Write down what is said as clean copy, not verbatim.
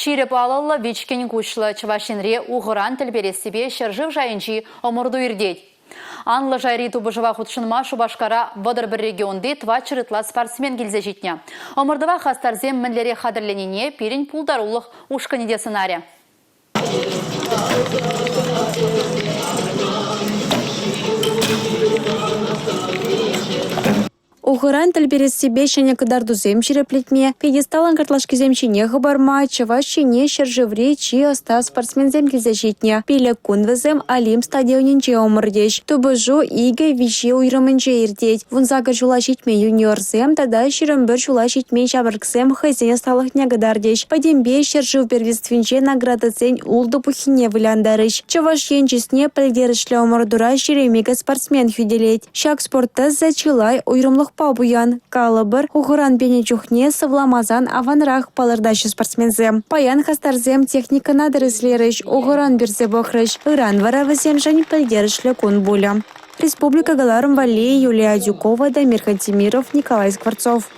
Ҫирӗп алӑллӑ, вичкӗн куҫлӑ Чӑваш Енре ухӑран тӗл перессипе ҫӗршыв шайӗнчи ӑмӑрту иртет. Анлӑ шайри тупӑшӑва хутшӑнма Шупашкара 31 регионти тӑватҫӗр ытла спортсмен килсе ҫитнӗ. Ӑмӑртӑва хастарсем мӗнлерех хатӗрленине пирӗн пултарулӑх ушкӑнӗ те сӑнарӗ. Ухӑран тӗл перессипе ҫӗнӗ кӑтартусем ҫирӗплетме, пьедесталӑн картлашкисем ҫине хӑпарма Чӑваш Ене ҫӗршыври чи ӑста спортсменсем килсе ҫитнӗ. 5 кун вӗсем Олимп стадионӗнче ӑмӑртӗҫ. Тупӑшу икӗ виҫе уйрӑмӗнче иртет. 18 ҫула ҫитмен юниорсем тата 21 ҫула ҫитмен ҫамрӑксем хӑйсен ӑсталӑхне кӑтартӗҫ. Пӗтӗмпе ҫӗршыв первенствинче наградӑсен ултӑ пуххине вылянтарӗҫ. Чӑваш Ен чысне пӗлтерӗшлӗ ӑмӑртура 22 спортсмен хӳтӗлет. Ҫак спорт тӗсӗ чылай уйрӑмлӑхпа пуян. Калӑпӑр, ухӑран пенӗ чухне сывламасан аванрах, палӑртаҫҫӗ спортсменсем. Паян хастарсем техникӑна тӗрӗслерӗҫ, ухӑран персе пӑхрӗҫ. Ыран вара вӗсемшӗн пӗлтерӗшлӗ кун пулӗ. Республика кӑларӑм валли Юлия Адюкова, Дамир Хантимиров, Николай Скворцов.